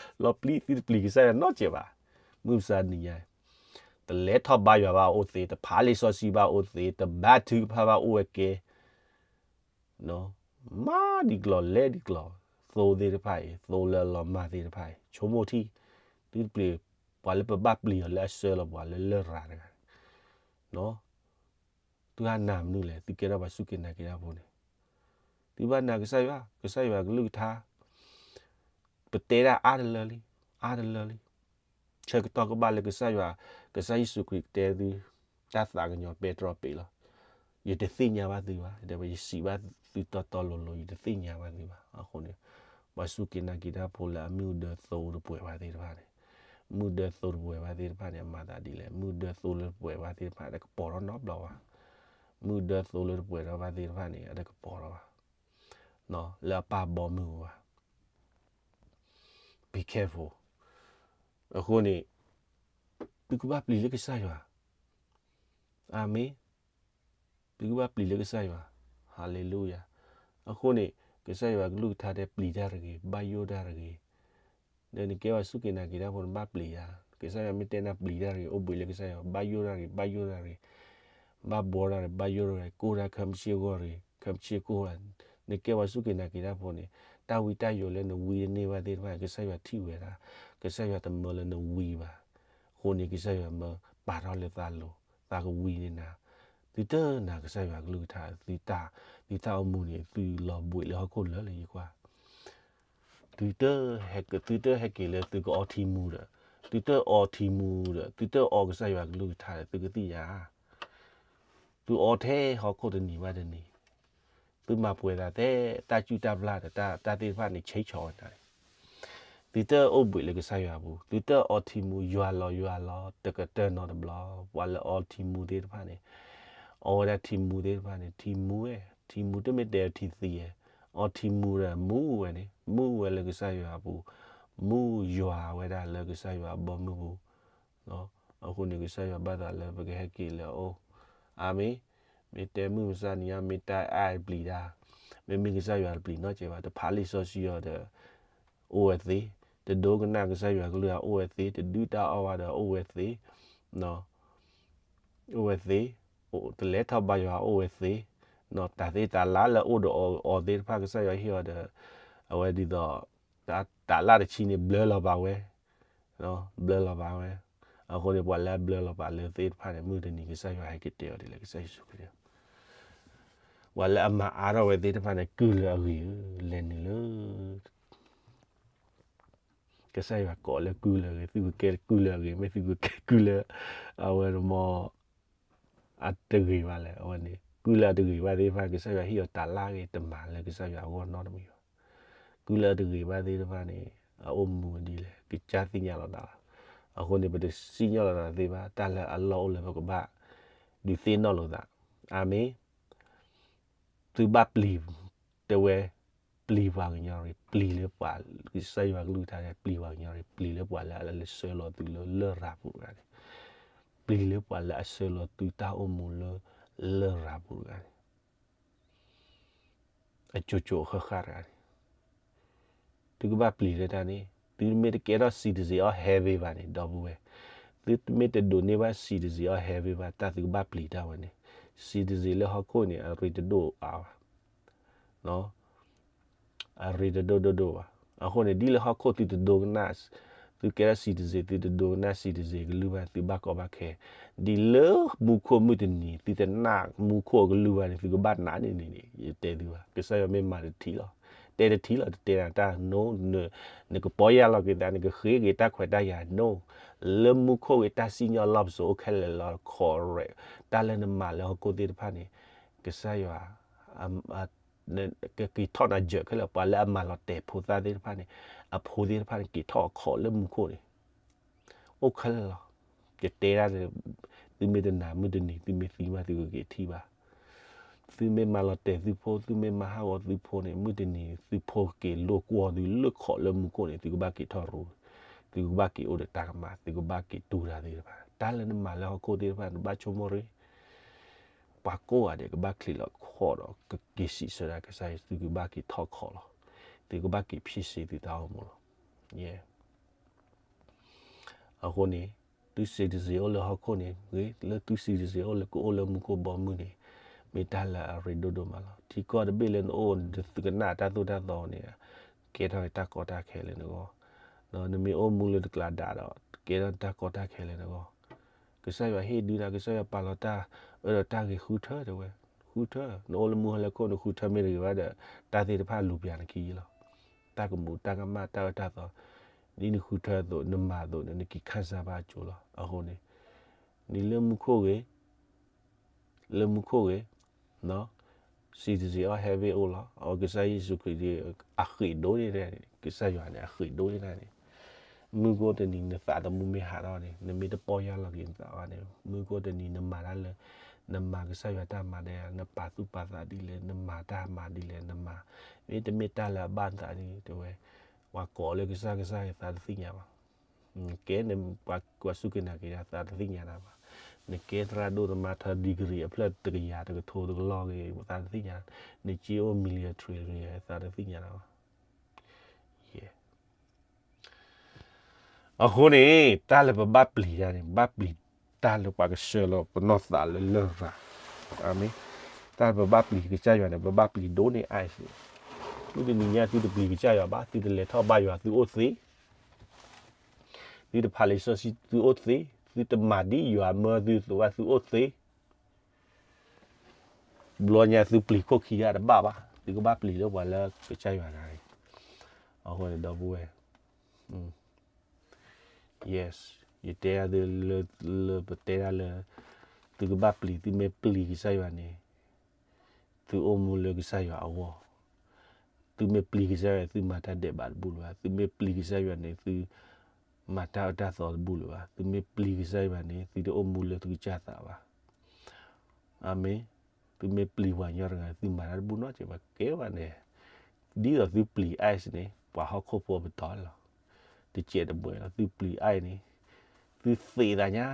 လီၤပျံၤသုတပျံၤကစၢ်ယွၤနီတစဲးဘၣ်. မုၢ်မဆါတနံၤညါ, တလဲၤထီၣ်ဘါယွၤဘၣ်အိၣ်သ့, တဖးလံာ်စီဆှံဘၣ်အိၣ်သ့, တဘါထုကဖၣ်ဘၣ်အိၣ်ဝဲကဲ, မၤဒံးကျိၤလဲၤဒံးကျိၤ, သိသ့ၣ်တဖၣ်အံၤ, သိလၢအလီၤမၢ်သ့ၣ်တဖၣ်အံၤ, ဆိကမိၣ်ထံ, သုတပျံၤ, ပှၤလၢပဘၣ်ပျံၤအီၤလၢအဆှၢလီၤပှၤလၢလရာ်တဂၤ, သုဟးနာ်မနုၤလဲၣ်, သုကဲထီၣ်ပှၤစူၢ်က့ၤနာ်က့ၤတၢ်ဖိန့ၣ်, သုဘၣ်နာ်ကစၢ်ယွၤ, ကစၢ်ယွၤကလုၢ်ကထါ, ပတဲဒၣ်အါတလၢလံ, အါတလၢလံ. ဆၢကတီၢ်ကဘၣ်လၢကစၢ်ယွၤ, ကစၢ်ယ့ၣ်ၡူးခရံာ်ကတဲသု, တၢ်သးကညီၤပဲတြီပ့ၤလီၤ. ယတသ့ၣ်ညါဘၣ်သုဘၣ်, ယစံးဘၣ်သုတီတီလိၤလိၤ, ယတသ့ၣ်ညါဘၣ်သုဘၣ်. အဃိန့ၣ်, ပှၤစူၢ်က့ၤနာ်က့ၤတၢ်ဖိလၢအမုၢ်ဒၢသိတပှဲၤဘၣ်သ့ၣ်တဖၣ်န့ၣ်, မုၢ်ဒၢသိတပှဲၤဘၣ်သ့ၣ်တဖၣ်န့ၣ် အမၤသးဒ်လဲၣ်, မုၢ်ဒၢသိလၢတပှဲၤဘၣ်သ့ၣ်တဖၣ် တကပီၤထီၣ်နီတဘျီဘၣ်. မုၢ်ဒၢသိလၢတပှဲၤထီၣ်ဘၣ်သ့ၣ်တဖၣ်န့ၣ် အတကပီၤထီၣ်ဘၣ်, လၢအပၢ်ဘီမုၢ်ပူၤဘၣ်. Be careful. အဃိန့ၣ်, သုကဘၣ်ပျံၤလၢကစၢ်ယွၤ, အၤမ့ၣ်, သုကဘၣ်ပျံၤလၢကစၢ်ယွၤ, ဟါလ့လူယၤ. အဃိန့ၣ်, ကစၢ်ယွၤကလုၢ်ကထါတဲပျံၤတၢ်တဂ့ၤ, ဘၣ်ယိၣ်တၢ်တဂ့ၤ. ဒီးနကဲပှၤစူၢ်က့ၤနာ်က့ၤတၢ်ဖိန့ၣ် ဘၣ်ပျံၤယၤ, ကစၢ်ယွၤမ့ၢ်တဲနၤပျံၤတၢ်တဂ့ၤ, အိၣ်ဘှံးလၢကစၢ်ယွၤ, ဘၣ်ယိၣ်တၢ်တဂ့ၤ, ဘၣ်ယိၣ်တၢ်တဂ့ၤ, ဘၣ်ဘှီတၢ်တဂ့ၤ, ဘၣ်ယိၣ်တၢ်တဂ့ၤ, ကိၢ်တၢ်ခဲမုၢ်ဆ့ၣ်ဂီၢ်တဂ့ၤ, ခဲမုၢ်ဆ့ၣ်ကိၢ်, နကဲပှၤစူၢ်က့ၤနာ်က့ၤတၢ်ဖိန့ၣ်, တၢ်ဝံတၢ်ယိးလၢနဝံတန့ၢ်ဘၣ်သ့ၣ်တဖၣ် ကစၢ်ယွၤထံၣ်ဝဲဒၣ်, ကစၢ်ယွၤတမၢလၢနဝံဘၣ်. အဃိန့ၣ် ကစၢ်ယွၤမၢပာ်ထီၣ်လၢသးလိၤ, သးကဝံန့ၢ်နၤ, သုတနာ်ကစၢ်ယွၤကလုၢ်ကထါ, သုတၢ်အိၣ်မူန့ၣ် သုလီၤဘှံးလၢဟီၣ်ခိၣ်လၢာ်လၢယကွၢ် သုတ, သုတဟဲက့ၤလၢသုကအီထံမူဒီး, သုတအီထံမူဒီး, သုတအီကစၢ်ယွၤကလုၢ်ကထါဒီး သုကသ့ၣ်ညါ, သုအီထဲဟီၣ်ခိၣ်တနံၤဘၣ်တနံၤ, သုမၤပှဲၤသးထဲတၢ်စုၣ်တၢ်ပျၢ်ဒီး တၢ်သ့ၣ်တဖၣ်န့ၣ် ဆဲးဆီးဝဲနၤန့ၣ်, သုတအိၣ်ဘှံးလၢကစၢ်ယွၤအပူၤ, သုတအီထံမူယွၤလီၤယွၤလီၤ တကတၢၢ်နီတဘျီ, ပှၤလၢအီထံမူသ့ၣ်တဖၣ်န့ၣ်, အီဝဲဒၣ်ထံမူသ့ၣ်တဖၣ်န့ၣ် ထံမူဝဲ, ထံမူတမ့ၢ်တဲထံသံဧါ, အီထံမူဒီးမူဝဲန့ၣ် မူဝဲလၢကစၢ်ယွၤအပူၤ, မူယွၤဝဲဒၣ်လၢကစၢ်ယွၤအဘီမုၢ်ပူၤ, အဃိန့ၣ် ကစၢ်ယွၤဘၣ်သးလၢပကဟဲက့ၤလၢအအိၣ်, အၤမ့ၣ်, မ့ၢ်တဲမုၢ်မဆါနံၤညါ မ့ၢ်တၢ်အဲၣ်ပျံၤတၢ်, မ့မ့ၢ်ကစၢ်ယွၤတပျံၤနီတစဲးဘၣ်, တဖးလံာ်စီဆှံအီၤဒီး အိၣ်ဝဲသ့, တဒိကနၣ်ကစၢ်ယွၤကလုၢ်အအိၣ်ဝဲသ့, တဒုၣ်တၢ်အီၣ်ဘၣ်ဒီးအိၣ်ဝဲသ့, အိၣ်ဝဲသ့, တလဲၤထီၣ်ဘါယွၤအိၣ်ဝဲသ့, တၢ်သ့တၢ်လၢလၢအိၣ်ဒီးအီၤသ့ၣ်တဖၣ် ကစၢ်ယွၤဟ့ၣ်အီၤဒီး, အဝဲဒ်သိး, တၢ်လၢတဆံန့ၣ် ဘျၢလီၤပာ်ဝဲ, ဘျၢလီၤပာ်ဝဲ, အဃိန့ၣ် ပှၤလၢအဘျၢလီၤပာ်လၢသ့ၣ်တဖၣ်န့ၣ် မုၢ်တနံၤကစၢ်ယွၤဟဲက့ၤတဲအီၤဒ်လဲၣ် ကစၢ်ယ့ၣ်ၡူးခရံာ်, ပှၤလၢအမၤအါထီၣ်ဝဲသ့ၣ်တဖၣ်န့ၣ် ကုၢ်လၢအဂ့ၤဧၢ, လဲၤနုာ်လၢ ကစၢ်ယွၤကိးလၢကုၢ်လၢအဂ့ၤ, သုကကဲကုၢ်လၢအဂ့ၤ, မ့ၢ်သုကကဲကုၢ်လၢ, အဝဲတမီၤ, အတဂ့ၤဘၣ်လဲၣ်, အဝဲန့ၣ် ကုၢ်လၢအတဂ့ၤဘၣ်သ့ၣ်တဖၣ် ကစၢ်ယွၤဟ့ၣ်အီၤတၢ်လၢအဂ့ၤတမၤလၢကစၢ်ယွၤအဂီၢ်နီတမံၤဘၣ်, ကုၢ်လၢအတဂ့ၤဘၣ်သ့ၣ်တဖၣ်န့ၣ်, အအိၣ်မူဒ်လဲၣ် ကစၢ်သ့ၣ်ညါလီၤသးလီၤ, အဃိန့ၣ် ပတစံၣ်ညီၣ်လီၤသးသ့ဘၣ်, တၢ်လၢအလီၢ်အိၣ်လၢပကဘၣ်, ဒုးသ့ၣ်နီၣ်လိာ်သး, အၤမ့ၣ် သုဘၣ်ပျံၤ, တဲဝဲ, ပျံၤပှၤကညီရံၣ်, ပျံၤလၢပှၤ, ကစၢ်ယွၤကလုၢ်ကထါန့ၣ် ပျံၤပှၤကညီရံၣ်, ပျံၤလၢပှၤလၢအလဲၤဆှၢလီၤသုလၢလရာ်ပူၤတဂၤန့ၣ်, ပျံၤလၢပှၤလၢအဆှၢလီၤသုတၢ်အိၣ်မူလၢ လရာ်ပူၤတဂၤန့ၣ် အကၠိကၠိဃၣ်ဃၣ်တဂၤန့ၣ် သုကဘၣ်ပျံၤလၢတၢ်န့ၣ် သုမ့ၢ်တကဲထီၣ် citizen of heaven ဘၣ်န့ၣ် ဒီပုၢ်ဝဲၢ်, သုမ့ၢ်တဒိးန့ၢ်ဘၣ် citizen of heaven ဘၣ် တၢ်သုကဘၣ်ပျံၤတၢ်ဝဲန့ၣ် citizen လၢဟီၣ်ခိၣ်န့ၣ် အရ့တဒိၣ်အါဘၣ် အရ့တဒိၣ်ဒိၣ်ဒိၣ်ဘၣ်. အဃိန့ၣ် ဒ်လၢဟီၣ်ခိၣ်သုတဒိကနၣ်, သုကဲထီၣ် citizen သုတဒိကနၣ် citizen ကလုၢ်ဘၣ် သုဘၣ်ကီဘၣ်ခဲ, ဒ်လၢမူခိၣ်မုၢ်တနံၤ သုတနာ်မူခိၣ်အကလုၢ်ဘၣ်န့ၣ် သုကဘၣ်နာ်န့ၣ်န့ၣ်န့ၣ် ယတဲသုဘၣ်. ကစၢ်ယွၤမ့ၢ်မၤတထံၣ်လီၤ, တဲတထံၣ်လီၤ တတဲနၤတၢ် no, နကပီၢ်ယၢ်လီၤက့ၤသး နကဃ့က့ၤတၢ်ခွဲးတၢ်ယာ် no, လၢမူခိၣ်ဂ့ၤ တၢ်စံၣ်ညီၣ်လီၢ်ပစိာ်အိၣ်ခဲလၢာ်လီၤ correct, တၢ်လၢနမၤလၢဟီၣ်ခိၣ်သ့ၣ်တဖၣ်န့ၣ် ကစၢ်ယွၤ ကက့ၤထီၣ်နၤယၢၤခဲလၢာ် ပှၤလၢအမၤလီၤတဲာ်ဖိသၣ်သ့ၣ်တဖၣ်န့ၣ် အဖိသ့ၣ်တဖၣ်န့ၣ် က့ၤထီၣ်အခီၣ်လၢမူခိၣ်န့ၣ် အိၣ်ခဲလၢာ်လီၤ. ယတဲဒၣ်, သုမ့ၢ်တနာ်မုၢ်တနံၤ သုမ့ၢ်သံမး သုကက့ၤထံၣ်ဘၣ်. သုမ့ၢ်မၤလီၤတဲာ်သုဖိ သုမ့ၢ်မၤဟးဂီၤသုဖိန့ၣ် မုၢ်တနံၤ သုဖိက့ၤလိာ်ကွီၢ်သုလၢခီၣ်လၢမူခိၣ်န့ၣ် သုကဘၣ်က့ၤထီၣ်ရူ, သုကဘၣ်က့ၤအိၣ်ဒီးတၢ်ကမၣ် သုကဘၣ်က့ၤတူၢ်တၢ်သ့ၣ်တဖၣ် တၢ်လၢနမၤလၢဟီၣ်ခိၣ်သ့ၣ်တဖၣ် နဘၣ်ဆိကမိၣ်ရ့ ပှၤကိးဂၤဒဲးကဘၣ်ချံးလီၤခီၣ်ဒီး ကက့ၤစံးဆၢဒၣ်ကစၢ်ယွၤ သုကဘၣ်က့ၤထီၣ်ခီၣ်လီၤ. သုကဘၣ်က့ၤဖံးစ့သုတၢ်အိၣ်မူလီၤ. အဃိန့ၣ် သု citizen အိၣ်လၢဟီၣ်ခိၣ်န့ၣ်ဂ့ၤ လၢသု citizen အိၣ်လၢကအိၣ်လၢမူခိၣ်ဘီမုၢ်န့ၣ် မ့ၢ်တၢ်လၢအရ့ဒိၣ်ဒိၣ်မးလီၤ. ထံကီၢ်တဘ့ၣ်လၢနအိၣ် သုကနၣ်တၢ်သိၣ်တၢ်သီန့ၣ် ကဲထီၣ်တၢ်ကီတၢ်ခဲလၢနဂီၢ်, ဒီးနမ့ၢ်အိၣ်မူလၢတကျးဒးဒီး ကဲထီၣ်တၢ်ကီတၢ်ခဲလၢနဂီၢ် ကစၢ်ယွၤဟ့ၣ်ဒုးနၤ ကစၢ်ယွၤပာ်လီၤတၢ်အၢဒီးတၢ်ဂ့ၤ ဃုထၢတဲဝဲ, ဃုထၢ, နအိၣ်လၢမူဟဲလၢခိၣ် နဃုထၢမ့ၢ်တဂ့ၤဘၣ်ဒီး တၢ်သ့ၣ်တဖၣ်လူၤပၠးနခံယံလီၤ. တၢ်ကမူးတၢ်ကမၣ် တၢ်အၢတၢ်သီ ဒ်နဃုထၢအသိး နမၤအသိးန့ၣ် နက့ၤခၣ်စၢ်ဘၣ်အကၠိလီၤ. အဃိန့ၣ် နလၢမူခိၣ်ဂ့ၤ လၢမူခိၣ်ဂ့ၤ citizen of heaven အိၣ်လီၤ. အကစၢ်ယ့ၣ်ၡူးခရံာ် အဃံးဒိၣ်န့ၣ် ကစၢ်ယွၤန့ၣ် အဃံးဒိၣ်န့ၣ်န့ၣ် မုၢ်ကအိၣ်တနံၤ နသးသမူမ့ၢ်ဟးထီၣ်န့ၣ် နမ့ၢ်တပီၢ်ယၢ်လီၤက့ၤနသးဘၣ်န့ၣ် မုၢ်ကအိၣ်တနံၤ နမၤတၢ်လၢ နမၤကစၢ်ယွၤတၢ်မၤဒဲး နပာ်သူၣ်ပာ်သးဒ်လဲၣ် နမၤတၢ်မၤဒ်လဲၣ် နမၤ မ့တမ့ၢ်တၢ်လၢအဘၣ်နသးန့ၣ် တဲဝဲ ပှၤကိးလၢကစၢ်ကစၢ် သးတသ့ၣ်ညါဘၣ်. ကဲန့ၣ် ပှၤစူၢ်က့ၤနာ်က့ၤ သးတသ့ၣ်ညါနၤဘၣ်. နကဲသရၣ်ဒိၣ်သမါထီ degree အဖျၢၣ်တကယၤတကထိတကလီၢ်ဂ့ၤ သးတသ့ၣ်ညါ, နက့အိၣ် millionaire ဂ့ၤ သးတသ့ၣ်ညါနၤဘၣ်. အဃိန့ၣ် တၢ်လၢပဘၣ်ပျံၤတၢ်န့ၣ် ဘၣ်ပျံၤတၢ်လၢပှၤကဆှၢလီၤပနီၢ်သးလၢလရာ်, အၤမ့ၣ်, တၢ်လၢပဘၣ်ပျံၤကစၢ်ယွၤန့ၣ် ပဘၣ်ပျံၤဒိၣ်န့ၢ် ice န့ၣ်, မုၢ်တနံၤညါသုတပျံၤကစၢ်ယွၤဘၣ် သုတလဲၤထီၣ်ဘါယွၤသုအိၣ်သ့ သုတဖးလံာ်စီဆှံသုအိၣ်သ့, သုတမၤဒ်ယွၤမၢသုအသိးဘၣ်သုအိၣ်သ့, ဘျီညါသုပျံၤခိၣ်ခံဂၤတဘၣ်ဘၣ်, သုကဘၣ်ပျံၤလၢပှၤလၢကစၢ်ယွၤဂၤန့ၣ်, အဃိန့ၣ်ဒီပုၢ်ဝဲၢ်, yes, ယတဲဒၣ်သုလၢ, လၢပတဲဒၣ်လၢ, သုကဘၣ်ပျံၤ သုမ့ၢ်ပျံၤကစၢ်ယွၤန့ၣ်, သုအိၣ်မူလၢကစၢ်ယွၤအဂီၢ်, သုမ့ၢ်ပျံၤကစၢ်ယွၤ သုမၤတၢ်ဒဲးဘးတဘူၣ်လၢၤဘၣ်, သုမ့ၢ်ပျံၤကစၢ်ယွၤန့ၣ် သုမၤတၢ်အၢတၢ်သီတဘူၣ်လၢၤဘၣ်, သုမ့ၢ်ပျံၤကစၢ်ယွၤန့ၣ် သုတအိၣ်မူလၢသုကစၢ်သးဘၣ်. အၤမ့ၣ်, သုမ့ၢ်ပျံၤပှၤကညီတဂၤ သုမၤတၢ်တဘူၣ်နီတစဲးဘၣ် ကဲဘၣ်န့ၣ်, ဒ်သိးသုပျံၤ ice န့ၣ် ပှၤဟီၣ်ခိၣ်ဖိပတီၢ်လီၤ, တစဲးတဘှဲလီၤ, သုပျံၤ ice န့ၣ်, သုသ့သးညါ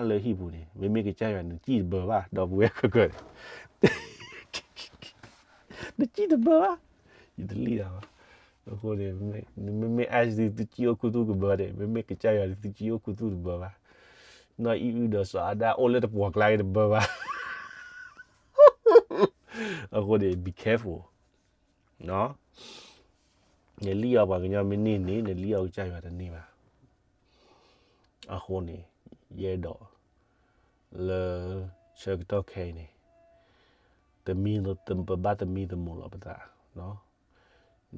လၢဟံၣ်ပူၤန့ၣ်, မ့မ့ၢ်ကစၢ်ယွၤန့ၣ် စံၣ်တဘၢဘၣ် ဒီပုၢ်ဝဲၢ်ခဲကၢန့ၣ် နစံၣ်တဘၢဘၣ်, ယတလံၣ်တၢ်ဘၣ်. အဃိန့ၣ်, မ့မ့ၢ် ice သုစံၣ်အိၣ်ခူသူၣ်ကဘၢန့ၣ်, မ့မ့ၢ်ကစၢ်ယွၤန့ၣ် သုစံၣ်အိၣ်ခူသူၣ်တဘၢဘၣ်. နီၢ်အံၣ်အုၣ်ဒီးစီၤအၤဒၣ်အိၣ်လၢတပှီၢ်ကျါက့ၤတဘၢဘၣ်. အဃိန့ၣ် be careful. နလံၣ်အီၤပှၤကညီမ့ၢ်န့ၢ်န့ၣ် နလံၣ်အီၤကစၢ်ယွၤတန့ၢ်ဘၣ်. အဃိန့ၣ်, ယအဲၣ်ဒိး လၢဆၢကတီၢ်ခဲအံၤန့ၣ်, တမံ, ပဘၣ်သမံသမိးလီၤပသး,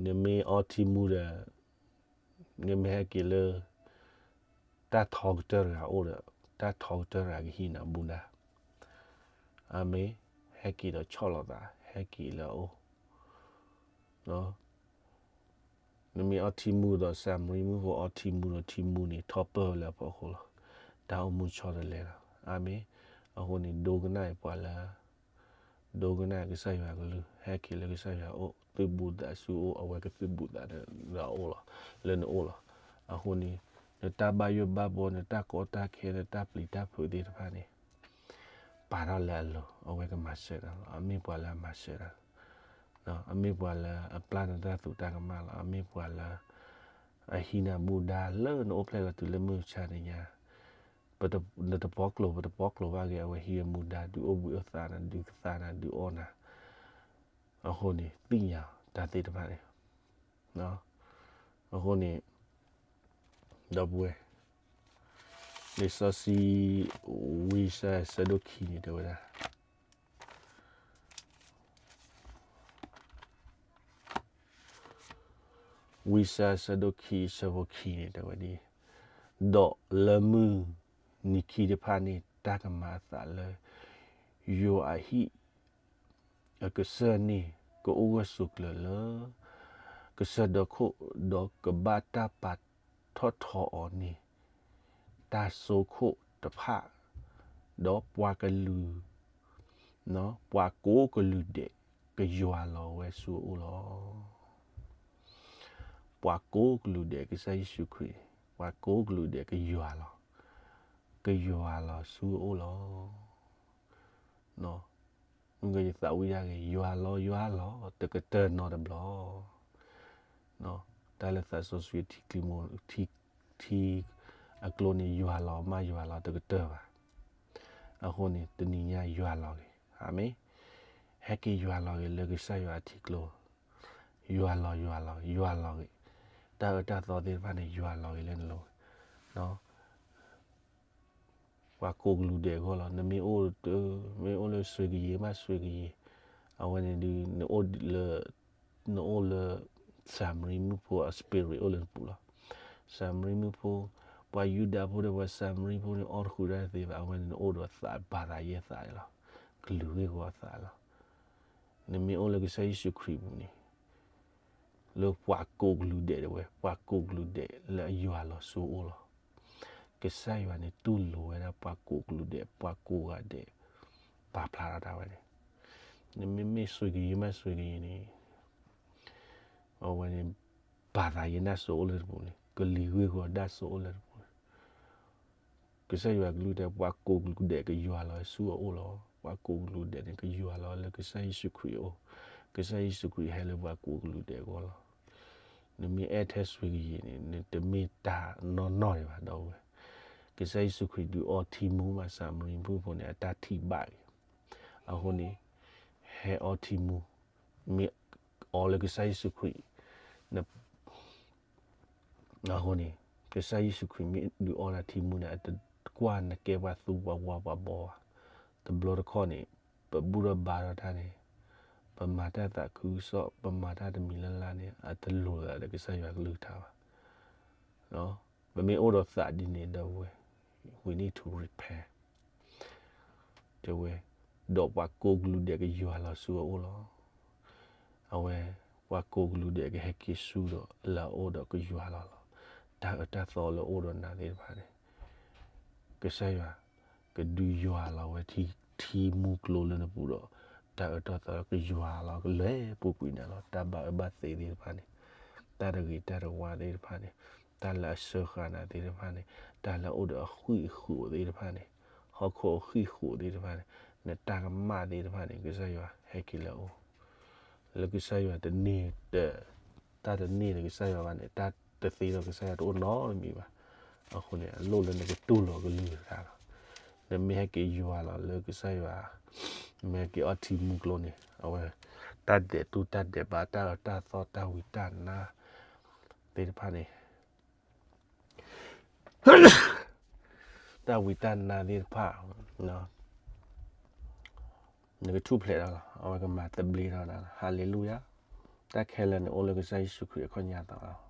နမ့ၢ်အီထံမူဒီး, နမ့ၢ်ဟဲက့ၤလၢ တၢ်ထီကတၢၢ်တဂၤအိၣ်ဒီး, တၢ်ထီကတၢၢ်တဂၤကဟံးနၤဘူဒၣ်, အၤမ့ၣ်, ဟဲက့ၤဒီးဆီၣ်လီၤသး, ဟဲက့ၤလၢအအိၣ် နမ့ၢ်အီထံမူဒီး စၤမရံမုၣ်ဖိအီထံမူဒီးထံမူန့ၣ် ထီၣ်ပၢၢ်ဝဲလၢအဖီခိၣ်လီၤ. တၢ်အိၣ်မူဆီတလဲလီၤ. အၤမ့ၣ်. အဃိန့ၣ် ဒိကနၣ်အံၤပှၤလၢ, ဒိကနၣ်ကစၢ်ယွၤကလုၢ်, ဟဲက့ၤလၢကစၢ်ယွၤအိၣ်, သုးဘူးသးဆူအအိၣ်, အဝဲကသုးဘူးသးဒီးအအိၣ်လီၤ, လၢနအိၣ်လီၤ. အဃိန့ၣ် နတၢ်ဘၣ်ယိၣ်ဘၣ်ဘီ နတၢ်ကီတၢ်ခဲ နတၢ်ပျံၤတၢ်ဖုးသ့ၣ်တဖၣ်န့ၣ် ပာ်ထီၣ်လၢအလိၤ အဝဲကမၤစၢၤနၤလီၤ. အမ့ၢ်ပှၤလၢအမၤစၢၤနၤ, အမ့ၢ်ပှၤလၢအပျၢ်နတၢ်သူတၢ်ကမၣ်လီၤ. အမ့ၢ်ပှၤလၢ အဟံးနၤမူဒါလၢနအိၣ်ဖျဲၣ်လီၤတုၤလၢမုၢ်မဆါတနံၤညါ, နတပီကျိၤ ပတပီကျိၤဘၣ်ဂ့ၤ အဝဲဟံးဝဲမူဒါ ဒုးအိၣ်ဘှံးအိၣ်သါနၤ ဒုးကသါနၤ ဒုးအီၣ်နၤ, အဃိန့ၣ် သ့ၣ်ညါတၢ်သ့ၣ်တဖၣ်န့ၣ်, အဃိန့ၣ် ဒီပုၢ်ဝဲၢ်, လံာ်စီဆှံ ဝံယၡါယၤ ဆၢဒိၣ်ခံန့ၣ် တဲဝဲဒၣ် ဝံယၡါယၤ ဆၢဒိၣ်ခံ ဆၢဖိခံန့ၣ် တဲဝဲဒ်အံၤ, ဒီးလၢမုၢ်နံၤခံတဖၣ်န့ၣ် တၢ်ကမၤအသးလၢ ယွၤအဟံၣ် အကစၢၢ်န့ၣ် ကအိၣ်ဂၢၢ်ဆိးကျၢၤလၢ ကစၢၢ်ဒီခိၣ်, ဒီးကဘၣ်တၢ်ပာ်ထီၣ်ထီအီၤန့ၣ် တၢ်စိခိၣ်တဖၣ်, ဒီးပှၤကလုာ်, ပှၤကိးကလုာ်ဒဲး ကယွၤလီၤဝဲဆူအအိၣ်လီၤ. ပှၤကိးကလုာ်ဒဲး ကစၢ်ယ့ၣ်ၡူးခရံာ်, ပှၤကိးကလုာ်ဒဲး ကယွၤလီၤ, ကယွၤလီၤဆူအအိၣ်လီၤ. မ့ၢ်ယသးဝံၣ်ဒၣ်ဂ့ၤ ယွၤလီၤ ယွၤလီၤ တကတၢၢ်နီတဘျီ. တၢ်လၢသးစီဆှံထံကျိမိၢ် ထံအကျိန့ၣ် ယွၤလီၤမး ယွၤလီၤတကတၢၢ်ဘၣ်. အဃိန့ၣ် တနံၤညါယွၤလီၤဂ့ၤ, အၤမ့ၣ်, ဟဲက့ၤယွၤလီၤဂ့ၤလၢကစၢ်ယွၤအထံကျိ, ယွၤလီၤ ယွၤလီၤ ယွၤလီၤဂ့ၤ, တၢ်အၢတၢ်သီသ့ၣ်တဖၣ်န့ၣ် ယွၤလီၤဂ့ၤလၢနလိၤ, ပှၤကိးကလုာ်ဒဲးအဂီၢ်လီၤ. နမ့ၢ်အိၣ်, မ့ၢ်အိၣ်လၢစွ့ၤကယံၤမး စွ့ၤကယံၤ, အဝဲန့ၣ်ဒုး နအိၣ်လၢ စၤမရံမုၣ်ဖိအ spirit အိၣ်လၢနပူၤလီၤ. စၤမရံမုၣ်ဖိ, ပှၤယူဒၤဖိဒီးပှၤစၤမရံဖိန့ၣ် အီၣ်တဃုာ်တၢ်တသ့ဘၣ်, အဝဲန့ၣ်နအိၣ်ဒီးသး ဘၣ်သးယဲၢ်သးန့ၣ်လီၤ. ကလုာ်ဂ့ၢ်ဝီအသးလီၤ. နမ့ၢ်အိၣ်လၢကစၢ်ယ့ၣ်ၡူးခရံာ်အပူၤန့ၣ် လၢပှၤကိးကလုာ်ဒဲးတဲဝဲ, ပှၤကိးကလုာ်ဒဲးလၢအယွၤလီၤဆူအအိၣ်လီၤ. ကစၢ်ယွၤန့ၣ်တူၢ်လိာ်ဝဲဒၣ်ပှၤကိးကလုာ်ဒဲး ပှၤကိးဂၤဒဲး ပာ်ဖျါထီၣ်တၢ်ဝဲန့ၣ်, နမ့မ့ၢ်စွ့ၤကယံၤမးစွ့ၤကယံၤန့ၣ် အဝဲန့ၣ် ဘၣ်သးယဲၢ်ဒၣ်စိအိၣ်လၢနပူၤန့ၣ် ကလံၤဂ့ၢ်ဂီၤဒၣ်စိအိၣ်လၢနပူၤန့ၣ် ကစၢ်ယွၤကလုၢ်တဲ ပှၤကိးကလုာ်ဒဲးကယွၤလီၤဆူအအိၣ်လီၤ. ပှၤကိးကလုာ်ဒဲးန့ၣ် ကယွၤလီၤလၢကစၢ်ယ့ၣ်ၡူးခရံာ်အအိၣ်, ကစၢ်ယ့ၣ်ၡူးခရံာ်ဟဲလၢပှၤကိးကလုာ်ဒဲးအဂီၢ်လီၤ. နမ့ၢ်အဲၣ်ထဲစွ့ၤကယံၤန့ၣ် နတမ့ၢ်တၢ်နီၢ်နီၢ်ဒံးဘၣ် ဒီပုၢ်ဝဲၢ်. ကစၢ်ယ့ၣ်ၡူးခရံာ်ဒုးအီထံမူမး စၤမရံမုၣ်ဖိန့ၣ် အတၢ်ထံၣ်ဘၣ်အံၤ, အဃိန့ၣ် ဟဲအီထံမူ, မ့ၢ်အီလၢကစၢ်ယ့ၣ်ၡူးခရံာ် အဃိန့ၣ် ကစၢ်ယ့ၣ်ၡူးခရံာ်မ့ၢ်ဒုးအီနၤထံမူန့ၣ် အတကွၢ်နကဲပှၤသူပှၤဝါပှၤဘီဘၣ်. တဘျီတခီၣ်န့ၣ် ပဘူၣ်ထီၣ်ဘါထီၣ်တၢ်န့ၣ်, ပမၤတၢ်သးခုကစီၣ် ပမၤတၢ်တမံၤလၢ်လၢ်န့ၣ် အတလိၤသးဒီးကစၢ်ယွၤကလုၢ်ကထါဘၣ်. ပမ့ၢ်အိၣ်ဒီးသးဒ်န့ၣ်ဒီးဝဲ we need to repent တဲဝဲ, ဒီးပှၤကိးကလုာ်ဒဲးကယွၤလီၤဆူအအိၣ်လီၤ. အဝဲ ပှၤကိးကလုာ်ဒဲးကဟဲက့ၤဆူဒီးလၢအအိၣ်ဒီးကယွၤလီၤလီၤ. တၢ်အၢတၢ်သီလၢအိၣ်ဒီးနၤသ့ၣ်တဖၣ်န့ၣ် ကစၢ်ယွၤ ကဒုးယွၤလီၤဝဲထံမူကျိလၢနပူၤဒီး တၢ်အၢတၢ်သီကယွၤလီၤ ကလဲၤပူၤကွံာ်နၤလီၤ. တၢ်ဘၣ်အၢဘၣ်သီသ့ၣ်တဖၣ်န့ၣ်, တၢ်တဂ့ၤတၢ်တဝါသ့ၣ်တဖၣ်န့ၣ်, တၢ်လၢအစၢဃာ်နၤသ့ၣ်တဖၣ်န့ၣ်, တၢ်လၢအအိၣ်ဒီးအဃံးအဃိးသ့ၣ်တဖၣ်န့ၣ်, ဟီၣ်ခိၣ်အဃံးဃိးသ့ၣ်တဖၣ်န့ၣ်, နတၢ်ကမၣ်သ့ၣ်တဖၣ်န့ၣ် ကစၢ်ယွၤဟဲက့ၤလၢအအိၣ် လၢကစၢ်ယွၤတန့ၢ်, တၢ်တန့ၢ်လၢကစၢ်ယွၤဘၣ်န့ၣ် တၢ်တသ့ဒီးကစၢ်ယွၤတအိၣ်နီတမံၤဘၣ်. အဃိန့ၣ် အလိၣ်လၢနကတူၢ်လိာ်ကလုၢ်ကထါလီၤ. နမ့ၢ်ဟဲက့ၤယွၤလီၤလၢကစၢ်ယွၤ, မ့ၢ်ဟဲက့ၤအီထံမူကျိန့ၣ် အဝဲ တၢ်ဒဲးတူၢ်တၢ်ဒဲးဘး တၢ်အၢတၢ်သီ တၢ်ဝံတၢ်နါသ့ၣ်တဖၣ်န့ၣ် တၢ်ဝံတၢ်နါသ့ၣ်တဖၣ် နကထူၣ်ဖျဲးဒီးလီၤ. အဝဲကမၤသဘျ့ဒီးနၤလီၤ. ဟါလ့လူယၤ. တၢ်ခဲလၢာ်န့ၣ်အိၣ်လၢကစၢ်ယ့ၣ်ၡူးခရံာ်အခီၣ်ညါသးလီၤ.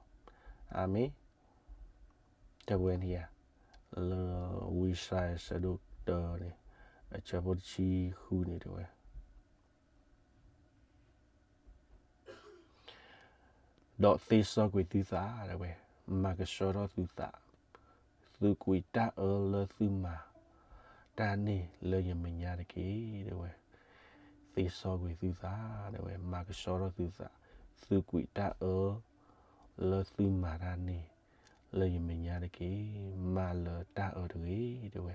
အၤမ့ၣ်. တဲဝဲန့ၣ်ဧါ, လၢဝံယၡါယၤဆၢဒိၣ်တၢန့ၣ် အဆၢဖိတဆံဃုန့ၣ်တဲဝဲ ဒီးသ့စီကွံာ်သုသး တဲဝဲ, မၤကဆှီထီၣ်သုသး, သုးကွံာ်တၢ်အၢလၢသုမၤတၢ်န့ၣ်လၢယမဲာ်ညါတက့ၢ် တဲဝဲ. သ့စီကွံာ်သုသး တဲဝဲ, မၤကဆှီထီၣ်သုသး, သုးကွံာ်တၢ်အၢလၢသုမၤတၢ်န့ၣ် လၢယမဲာ်ညါတက့ၢ်. မၤလၢၤတၢ်အၢတဂ့ၤ တဲဝဲ,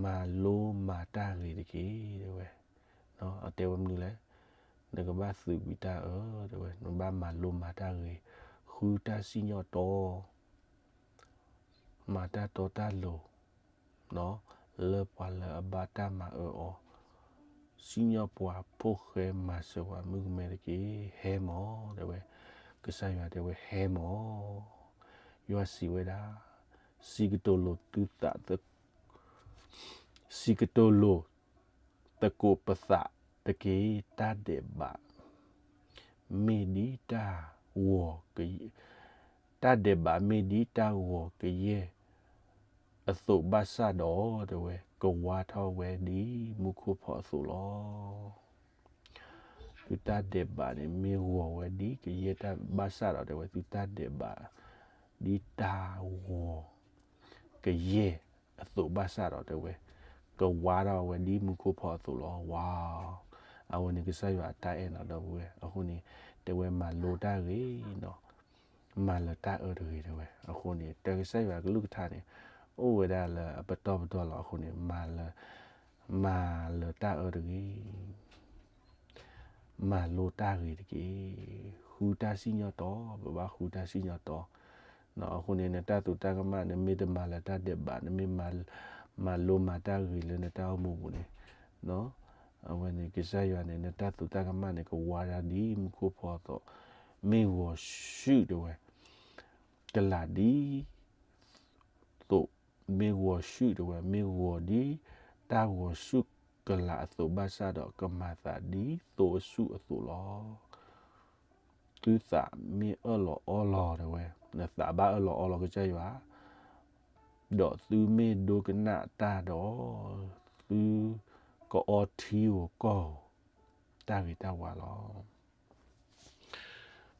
မၤလိမၤတၢ်ဂ့ၤတက့ၢ် တဲဝဲ. အတဲဝဲမနုၤလဲၣ်, နကဘၣ်သုးကွံာ်တၢ်အၢ တဲဝဲ, နဘၣ်မၤလိမၤတၢ်ဂ့ၤ, ဃုတၢ်စံၣ်ညီၣ်တီ မၤတၢ်တီတၢ်လိၤ လၢပှၤလၢအဘၣ်တၢ်မၤအၢအီၤ, စံၣ်ညီၣ်ပှၤ ဖိၣ်ဃဲမၤစၢၤပှၤမုၣ်ကမဲတက့ၢ်. ဟဲမၢ် တဲဝဲ, ကစၢ်ယွၤတဲဝဲ ဟဲမၢ်. ယွၤစံးဝဲဒၣ်, စံးကတိၤလိာ်သုသး စံးကတိၤလိာ်သကိးပသးတက့ၢ်. တၢ်ဒဲးဘး မ့ၢ်ဒ်တၢ်ဂီၤကယဲၢ်, တၢ်ဒဲးဘးမ့ၢ်ဒ်တၢ်ဂီၤကယဲၢ်အသိးဘၣ်ဆၣ်ဒီး တဲဝဲ ကဝါထီၣ်ဝဲဒ်မူခိၣ်ဖီအသိးလီၤ. သုတၢ်ဒဲးဘးန့ၣ် မ့ၢ်ဂီၤဝဲဒ်ကယဲၢ်တၢ်ဘၣ်ဆၣ်ဒီး တဲဝဲ သုတၢ်ဒဲးဘး ဒ်တၢ်ဂီၤကယဲၢ်အသိးဘၣ်ဆၣ်ဒီး တဲဝဲ ကဝါထီၣ်ဝဲဒ်မူခိၣ်ဖီအသိးလီၤ. ဝါ, အဝဲန့ၣ် ကစၢ်ယွၤအတၢ်အဲၣ်နီၤ ဒီပုၢ်ဝဲၢ်. အဃိန့ၣ် တဲဝဲမၤလိတၢ်ဂ့ၤနီၤ, မၤလၢၤတၢ်အၢတဂ့ၤ တဲဝဲ. အဃိန့ၣ် တၢ်ကစၢ်ယွၤကလုၢ်ကထါန့ၣ် အိၣ်ဝဲဒၣ်လၢအပတီၢ်ပတီၢ်လီၤ. အဃိန့ၣ် မၤလၢၤ, မၤလၢၤတၢ်အၢတဂ့ၤ မၤလိတၢ်ဂ့ၤတက့ၢ်. ဃုတၢ်စံၣ်ညီၣ်တီ, ပဘၣ်ဃုတၢ်စံၣ်ညီၣ်တီ. အဃိန့ၣ် နတၢ်သူၣ်တၢ်ကမၣ် နမ့ၢ်တမၤလၢၤတၢ်ဒဲးဘး, နမ့ၢ်မၤလိမၤတၢ်ဂ့ၤလၢနတၢ်အိၣ်မူပူၤန့ၣ်, အဝဲန့ၣ် ကစၢ်ယွၤန့ၣ် နတၢ်သူၣ်တၢ်ကမၣ်န့ၣ် ကဝါဒၣ်ဒ်မူခိၣ်ဖီအသိး, မ့ၢ်ဂီၤဆူၣ် တဲဝဲ, ကလာ်ဒ် သိး, မ့ၢ်ဂီၤဆူၣ် တဲဝဲ, မ့ၢ်ဂီၤဒ်တၢ်ဂီၤဆူၣ်ကလာ်အသိးဘၣ်ဆၣ်ဒီး ကမၤသးဒ်သိအဆူၣ်အသိးလီၤ. သုသးမ့ၢ်အၢၣ်လီၤအီလီၤ တဲဝဲ, နသးဘၣ်အၢၣ်လီၤအီလီၤကစၢ်ယွၤ, ဒီးသုမ့ၢ်ဒိကနၣ်တၢ်ဒီး သုကအီထံဧိၤကီၢ်ဧိၤ တၢ်ဂ့ၤတၢ်ဝါလီၤ.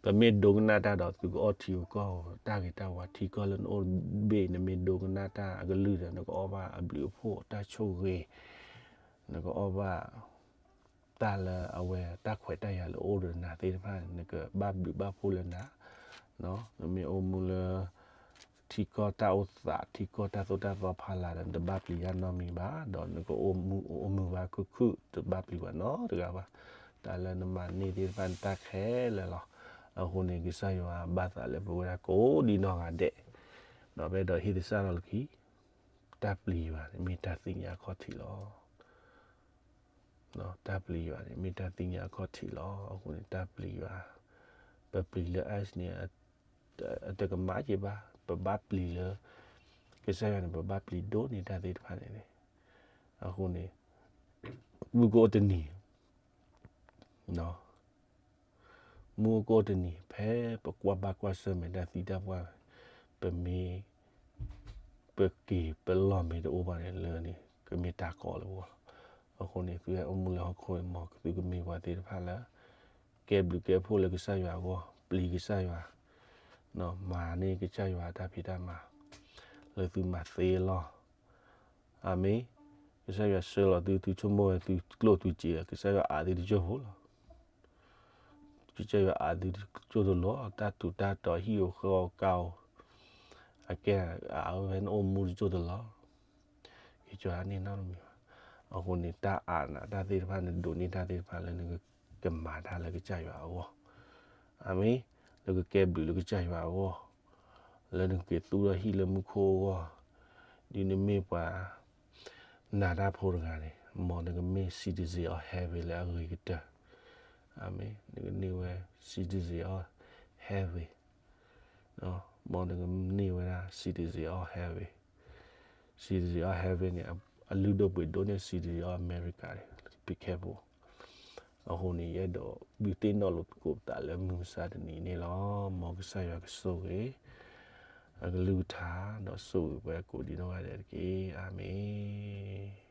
ပမ့ၢ်ဒိကနၣ်တၢ်ဒီး သုကအီထံဧိၤကီၢ်ဧိၤ တၢ်ဂ့ၤတၢ်ဝါ, ထံကီၢ်လၢနအိၣ်ဘ့ၣ် နမ့ၢ်ဒိကနၣ်တၢ်အကလုၢ်ဒီး နကအီၣ်ဘၣ်အဘျုးအဖှိၣ် တၢ်ဆိၣ်ဂ့ၤ, နကအီၣ်ဘၣ် တၢ်လၢအဝဲတၢ်ခွဲးတၢ်ယာ်လၢအိၣ်ဒီးနၤသ့ၣ်တဖၣ်န့ၣ် နကဘၣ်ဘျုးဘၣ်ဖှိၣ်လၢနၤ, နမ့ၢ်အိၣ်မူလၢ ထံကီၢ်တၢ်အိၣ်သး ထံကီၢ်တၢ်သိၣ်တၢ်သီဖီလာ်ဒီး နတဘၣ်ပျံၤတၢ်နီတမံၤဘၣ်, ဒီးနကအိၣ်မူအိၣ်မုာ်ဘၣ်ခုၣ်ခုၣ် တဘၣ်ပျံၤဘၣ်နီတဂၤဘၣ်. တၢ်လၢနမၤန့ၢ်သ့ၣ်တဖၣ်န့ၣ် တၢ်ခဲလၢာ်လီၤ. အဃိန့ၣ် ကစၢ်ယွၤဘၣ်သးလၢပဝဲဒၣ်ကိးဒံနီၢ်ဂၤဒဲး, ဒီးပအဲၣ်ဒိးဟ့ၣ်သဆၣ်ထီၣ်လၢခံ တၢ်ပျံၤယွၤန့ၣ် မ့ၢ်တၢ်သ့ၣ်ညါအခီၣ်ထံးလီၤ. တၢ်ပျံၤယွၤန့ၣ် မ့ၢ်တၢ်သ့ၣ်ညါအခီၣ်ထံးလီၤ. အဃိန့ၣ် တၢ်ပျံၤယွၤ, ပပျံၤလၢ ice န့ၣ် အတကမၣ်က့ၤဘၣ်, ပဘၣ်ပျံၤလၢ ကစၢ်ယွၤန့ၣ် ပဘၣ်ပျံၤဒိၣ်န့ၢ်တၢ်သ့ၣ်တဖၣ်န့ၣ်န့ၣ်, အဃိန့ၣ် မုၢ်ကအိၣ်တနံၤ မုၢ်ကအိၣ်တနံၤ ဖဲပကွၢ်ဘၣ်ကွၢ်ဆၢၣ်မဲာ်တၢ်သံတၢ်ပှၢ်, ပမ့ၢ် ပက့ၤပလီၢ်မ့ၢ်တအိၣ်ဘၣ်န့ၣ် လၢန့ၣ် ကမ့ၢ်တၢ်ကီလၢပဂီၢ်လီၤ. အဃိန့ၣ် သုဟဲအိၣ်မူလၢဟီၣ်ခိၣ်အံၤ မ်သုကမ့ၢ်ပှၤသ့ၣ်တဖၣ်လၢ ကဲဘျုးကဲဖှိၣ်လၢကစၢ်ယွၤအဂီၢ်, ပျံၤကစၢ်ယွၤ, မၤန့ၢ်ကစၢ်ယွၤတၢ်ဖံးတၢ်မၤ လၢသုမၤသ့အလီၢ် အၤမ့ၣ်. ကစၢ်ယွၤဆှၢလီၤသု, သုဆိကမိၣ်ဝဲသုကျိၣ်သုစ့, ကစၢ်ယွၤအးသုတစိၢ်ဖိလီၤ. ကစၢ်ယွၤအးသုတစိၢ်တလီၤ, တၢ်ထူးတၢ်တီၤဟံၣ်ဧိၤဃဲဧိၤကါဧိၤ, အကဲအးဝဲနအိၣ်မူတစိၢ်တလီၤ. ကစၢ်ယွၤန့ၢ်နီတမံၤဘၣ်. အဃိန့ၣ် တၢ်အးနၤတၢ်သ့ၣ်တဖၣ် နဒိးန့ၢ်တၢ်သ့ၣ်တဖၣ်လၢနကမၤတၢ်လၢကစၢ်ယွၤအဂီၢ်, အၤမ့ၣ်, လၢကကဲဘျုးလၢကစၢ်ယွၤအဂီၢ်, လၢနကက့ၤသူၣ်ထီၣ်ဟံၣ်လၢမူခိၣ်အဂီၢ်, ဒ်နမ့ၢ်ပှၤ နၤတၢ်ဖိတဂၤန့ၣ် မ်နကမ့ၢ် citizen of heaven လၢအဂ့ၤကတၢၢ်, အၤမ့ၣ်, နကန့ၢ်ဝဲ citizen of heaven, မ်နကန့ၢ်ဝဲဒၣ် citizen of heaven, citizen of heaven န့ၣ် အလုၢ်ဒိၣ်ပှ့ၤဒိၣ်န့ၢ် citizen of America န့ၣ် be careful. အဃိန့ၣ် ယအဲၣ်ဒိးဒုးသ့ၣ်နီၣ်လိာ်သကိးပသးလၢမုၢ်မဆါတနံၤန့ၣ်လီၤ. မ်ကစၢ်ယွၤကဆိၣ်ဂ့ၤ အကလုၢ်ကထါ ဒီးဆိၣ်ဂ့ၤပှၤကိးဒံနီၢ်ဂၤဒဲးတက့ၢ်. အၤမ့ၣ်.